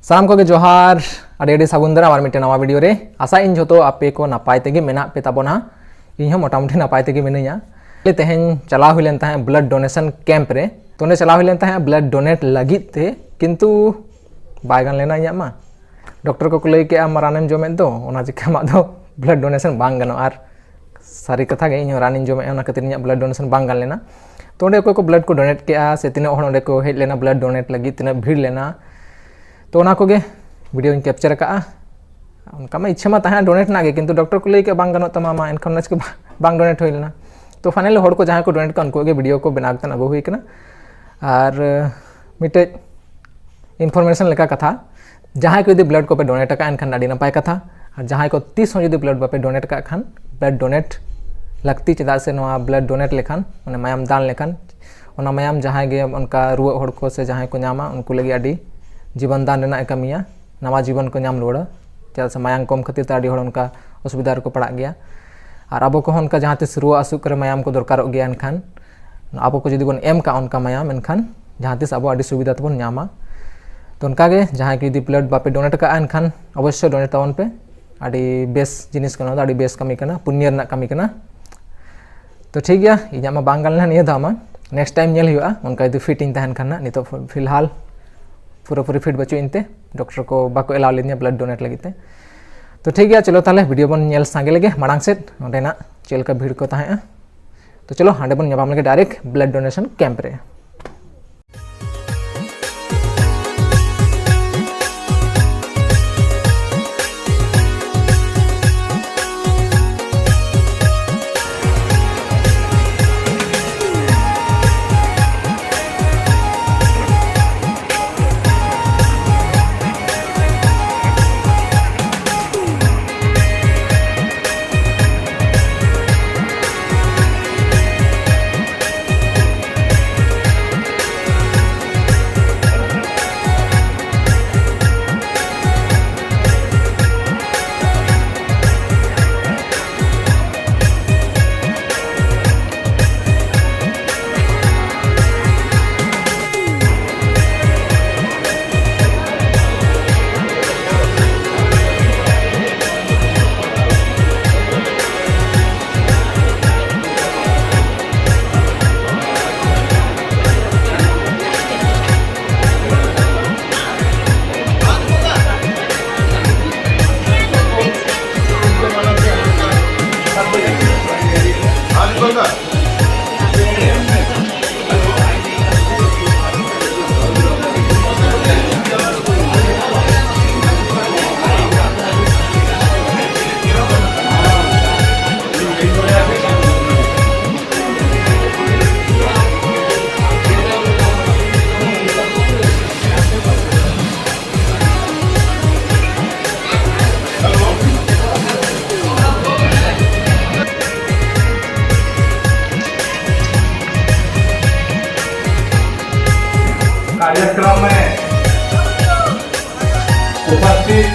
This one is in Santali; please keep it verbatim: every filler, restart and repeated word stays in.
ᱥᱟᱱᱟᱢ ᱠᱚᱜᱮ ᱡᱚᱦᱟᱨ, ᱟᱹᱰᱤ ᱟᱹᱰᱤ ᱥᱟᱹᱜᱩᱱ ᱫᱟᱨᱟᱢ ᱟᱨ ᱢᱤᱫᱴᱮᱱ ᱱᱟᱣᱟ ᱵᱷᱤᱰᱤᱭᱳ ᱨᱮ᱾ ᱟᱥᱟᱭᱟᱹᱧ ᱡᱷᱚᱛᱚ ᱟᱯᱮ ᱠᱚ ᱱᱟᱯᱟᱭ ᱛᱮᱜᱮ ᱢᱮᱱᱟᱜ ᱯᱮ ᱛᱟᱵᱚᱱᱟ᱾ ᱤᱧ ᱦᱚᱸ ᱢᱚᱴᱟᱢᱩᱴᱤ ᱱᱟᱯᱟᱭ ᱛᱮᱜᱮ ᱢᱤᱱᱟᱹᱧᱟ᱾ ᱛᱮᱦᱮᱧ ᱪᱟᱞᱟᱣ ᱦᱩᱭ ᱞᱮᱱ ᱛᱟᱦᱮᱸᱫ ᱵᱞᱟᱰ ᱰᱳᱱᱮᱥᱚᱱ ᱠᱮᱢᱯ ᱨᱮ᱾ ᱛᱚ, ᱚᱸᱰᱮ ᱪᱟᱞᱟᱣ ᱦᱩᱭ ᱞᱮᱱ ᱛᱟᱦᱮᱸᱫ ᱵᱞᱟᱰ ᱰᱳᱱᱮᱴ ᱞᱟᱹᱜᱤᱫ ᱛᱮ, ᱠᱤᱱᱛᱩ ᱵᱟᱭ ᱜᱟᱱ ᱞᱮᱱᱟ ᱤᱧᱟᱹᱜ ᱢᱟ᱾ ᱰᱚᱠᱴᱚᱨ ᱠᱚᱠᱚ ᱞᱟᱹᱭ ᱠᱮᱜᱼᱟ, "ᱟᱢ ᱢᱟ ᱨᱟᱱᱮᱢ ᱡᱚᱢᱮᱫ ᱫᱚ, ᱚᱱᱟ ᱪᱤᱠᱟᱹ ᱟᱢᱟᱜ ᱫᱚ ᱵᱞᱟᱰ ᱰᱳᱱᱮᱥᱚᱱ ᱵᱟᱝ ᱜᱟᱱᱚᱜᱼᱟ", ᱟᱨ ᱥᱟᱹᱨᱤ ᱠᱟᱛᱷᱟ ᱜᱮ, ᱤᱧ ᱦᱚᱸ ᱨᱟᱱᱤᱧ ᱡᱚᱢᱮᱫᱼᱟ, ᱚᱱᱟ ᱠᱷᱟᱹᱛᱤᱨ ᱤᱧᱟᱹᱜ ᱵᱞᱟᱰ ᱰᱳᱱᱮᱥᱚᱱ ᱵᱟᱝ ᱜᱟᱱ ᱞᱮᱱᱟ᱾ ᱛᱚ, ᱚᱸᱰᱮ ᱚᱠᱚᱭ ᱠᱚ ᱵᱞᱟᱰ ᱠᱚ ᱰᱳᱱᱮᱴ ᱠᱮᱜᱼᱟ ᱥᱮ ᱛᱤᱱᱟᱹᱜ ᱦᱚᱲ ᱚᱸᱰᱮ ᱠᱚ ᱦᱮᱡ ᱞᱮᱱᱟ ᱵᱞᱟᱰ ᱰᱳᱱᱮᱴ ᱞᱟᱹᱜᱤᱫ, ᱛᱤᱱᱟᱹᱜ ᱵᱷᱤᱲ ᱞᱮᱱᱟ, ᱛᱚ, ᱚᱱᱟ ᱠᱚᱜᱮ ᱵᱷᱤᱰᱤᱭᱳᱧ ᱠᱮᱯᱪᱟᱨ ᱟᱠᱟᱫᱼᱟ᱾ ᱚᱱᱠᱟ ᱢᱟ ᱤᱪᱪᱷᱟᱹ ᱢᱟ ᱛᱟᱦᱮᱸ ᱰᱳᱱᱮᱴ ᱨᱮᱱᱟᱜ ᱜᱮ, ᱠᱤᱱᱛᱩ ᱰᱚᱠᱴᱚᱨ ᱠᱚ ᱞᱟᱹᱭ ᱠᱮᱫ ᱵᱟᱝ ᱜᱟᱱᱚᱜ ᱛᱟᱢᱟ, ᱢᱟ ᱮᱱᱠᱷᱟᱱ ᱚᱱᱟ ᱪᱤᱠᱟᱹ ᱵᱟᱝ ᱰᱳᱱᱮᱴ ᱦᱩᱭ ᱞᱮᱱᱟ᱾ ᱛᱚ, ᱯᱷᱟᱭᱱᱟᱞᱤ ᱦᱚᱲ ᱠᱚ ᱡᱟᱦᱟᱸᱭ ᱠᱚ ᱰᱳᱱᱮᱴ ᱠᱟᱜ, ᱩᱱᱠᱩᱣᱟᱜ ᱜᱮ ᱵᱷᱤᱰᱤᱭᱳ ᱠᱚ ᱵᱮᱱᱟᱣ ᱠᱟᱛᱮ ᱟᱹᱜᱩ ᱦᱩᱭ ᱠᱟᱱᱟ᱾ ᱟᱨ, ᱟᱸ, ᱢᱤᱫᱴᱮᱡ ᱤᱱᱯᱷᱚᱨᱢᱮᱥᱚᱱ ᱞᱮᱠᱟ ᱠᱟᱛᱷᱟ, ᱡᱟᱦᱟᱸᱭ ᱠᱚ ᱡᱩᱫᱤ ᱵᱞᱟᱰ ᱠᱚᱯᱮ ᱰᱳᱱᱮᱴ ᱟᱠᱟᱫᱼᱟ, ᱮᱱᱠᱷᱟᱱ ᱟᱹᱰᱤ ᱱᱟᱯᱟᱭ ᱠᱟᱛᱷᱟ᱾ ᱟᱨ ᱡᱟᱦᱟᱸᱭ ᱠᱚ ᱛᱤᱥ ᱦᱚᱸ ᱡᱩᱫᱤ ᱵᱞᱟᱰ ᱵᱟᱯᱮ ᱰᱳᱱᱮᱴ ᱟᱠᱟᱫ ᱠᱷᱟᱱ, ᱵᱞᱟᱰ ᱰᱳᱱᱮᱴ ᱞᱟᱹᱠᱛᱤ, ᱪᱮᱫᱟᱜ ᱥᱮ ᱱᱚᱣᱟ ᱵᱞᱟᱰ ᱰᱳᱱᱮᱴ ᱞᱮᱠᱷᱟᱱ, ᱢᱟᱱᱮ ᱢᱟᱭᱟᱢ ᱫᱟᱱ ᱞᱮᱠᱷᱟᱱ, ᱚᱱᱟ ᱢᱟᱭᱟᱢ ᱡᱟᱦᱟᱸᱭ ᱜᱮ ᱚᱱᱠᱟ ᱨᱩᱣᱟᱹᱜ ᱦᱚᱲ ᱠᱚ ᱥᱮ ᱡᱟᱦᱟᱸᱭ ᱠᱚ ᱧᱟᱢᱟ, ᱩᱱᱠᱩ ᱞᱟᱹᱜᱤᱫ ᱟᱹᱰᱤ ᱡᱤᱵᱚᱱ ᱫᱟᱱ ᱨᱮᱱᱟᱜ ᱮ ᱠᱟᱹᱢᱤᱭᱟ, ᱱᱟᱣᱟ ᱡᱤᱵᱚᱱ ᱠᱚ ᱧᱟᱢ ᱨᱩᱣᱟᱹᱲᱟ᱾ ᱪᱮᱫᱟᱜ ᱥᱮ ᱢᱟᱭᱟᱢ ᱠᱚᱢ ᱠᱷᱟᱹᱛᱤᱨ ᱛᱮ ᱟᱹᱰᱤ ᱦᱚᱲ ᱚᱱᱠᱟ ᱚᱥᱩᱵᱤᱫᱷᱟ ᱨᱮᱠᱚ ᱯᱟᱲᱟᱜ ᱜᱮᱭᱟ᱾ ᱟᱨ ᱟᱵᱚ ᱠᱚᱦᱚᱸ ᱚᱱᱠᱟ ᱡᱟᱦᱟᱸ ᱛᱤᱥ ᱨᱩᱣᱟᱹ ᱦᱟᱹᱥᱩᱜ ᱠᱚᱨᱮ ᱢᱟᱭᱟᱢ ᱠᱚ ᱫᱚᱨᱠᱟᱨᱚᱜ ᱜᱮᱭᱟ, ᱮᱱᱠᱷᱟᱱ ᱟᱵᱚ ᱠᱚ ᱡᱩᱫᱤ ᱵᱚᱱ ᱮᱢ ᱠᱟᱜᱼᱟ ᱚᱱᱠᱟ ᱢᱟᱭᱟᱢ, ᱮᱱᱠᱷᱟᱱ ᱡᱟᱦᱟᱸ ᱛᱤᱥ ᱟᱵᱚ ᱟᱹᱰᱤ ᱥᱩᱵᱤᱫᱷᱟ ᱛᱮᱵᱚᱱ ᱧᱟᱢᱟ᱾ ᱛᱚ, ᱚᱱᱠᱟ ᱜᱮ ᱡᱟᱦᱟᱸᱭ ᱠᱚ ᱡᱩᱫᱤ ᱵᱞᱟᱰ ᱵᱟᱯᱮ ᱰᱳᱱᱮᱴ ᱟᱠᱟᱫᱼᱟ, ᱮᱱᱠᱷᱟᱱ ᱚᱵᱚᱥᱥᱳᱭ ᱰᱳᱱᱮᱴ ᱛᱟᱵᱚᱱ ᱯᱮ᱾ ᱟᱹᱰᱤ ᱵᱮᱥ ᱡᱤᱱᱤᱥ ᱠᱟᱱᱟ, ᱚᱱᱟ ᱫᱚ ᱟᱹᱰᱤ ᱵᱮᱥ ᱠᱟᱹᱢᱤ ᱠᱟᱱᱟ, ᱯᱩᱱᱭᱟᱹ ᱨᱮᱱᱟᱜ ᱠᱟᱹᱢᱤ ᱠᱟᱱᱟ᱾ ᱛᱚ, ᱴᱷᱤᱠ ᱜᱮᱭᱟ, ᱤᱧᱟᱹᱜ ᱢᱟ ᱵᱟᱝ ᱜᱟᱱ ᱞᱮᱱᱟ ᱱᱤᱭᱟᱹ ᱫᱷᱟᱣ ᱢᱟ, ᱱᱮᱠᱥᱴ ᱴᱟᱭᱤᱢ ᱧᱮᱞ ᱦᱩᱭᱩᱜᱼᱟ ᱚᱱᱠᱟ ᱡᱩᱫᱤ ᱯᱷᱤᱴ ᱤᱧ ᱛᱟᱦᱮᱱ ᱠᱷᱟᱱ ᱱᱟᱜ᱾ ᱱᱤᱛᱚᱜ ᱯᱷᱤᱞᱦᱟᱞ ᱯᱩᱨᱟᱹᱯᱩᱨᱤ ᱯᱷᱤᱴ ᱵᱟᱹᱪᱩᱜ ᱤᱧ ᱛᱮ ᱰᱚᱠᱴᱚᱨ ᱠᱚ ᱵᱟᱠᱚ ᱮᱞᱟᱣ ᱞᱤᱫᱤᱧᱟ ᱵᱞᱟᱰ ᱰᱳᱱᱮᱴ ᱞᱟᱹᱜᱤᱫ ᱛᱮ᱾ ᱛᱚ, ᱴᱷᱤᱠ ᱜᱮᱭᱟ, ᱪᱚᱞᱚ ᱛᱟᱦᱚᱞᱮ ᱵᱷᱤᱰᱤᱭᱳ ᱵᱚᱱ ᱧᱮᱞ ᱥᱟᱸᱜᱮ ᱞᱮᱜᱮ ᱢᱟᱲᱟᱝ ᱥᱮᱫ, ᱚᱸᱰᱮᱱᱟᱜ ᱪᱮᱫ ᱞᱮᱠᱟ ᱵᱷᱤᱲ ᱠᱚ ᱛᱟᱦᱮᱸᱜᱼᱟ᱾ ᱛᱚ, ᱪᱚᱞᱚ ᱦᱟᱸᱰᱮ ᱵᱚᱱ ᱧᱟᱯᱟᱢ ᱞᱮᱜᱮ ᱰᱟᱭᱨᱮᱠᱴ ᱵᱞᱟᱰ ᱰᱳᱱᱮᱥᱚᱱ ᱠᱮᱢᱯ ᱨᱮ᱾ ᱩᱯᱟᱥᱤᱛ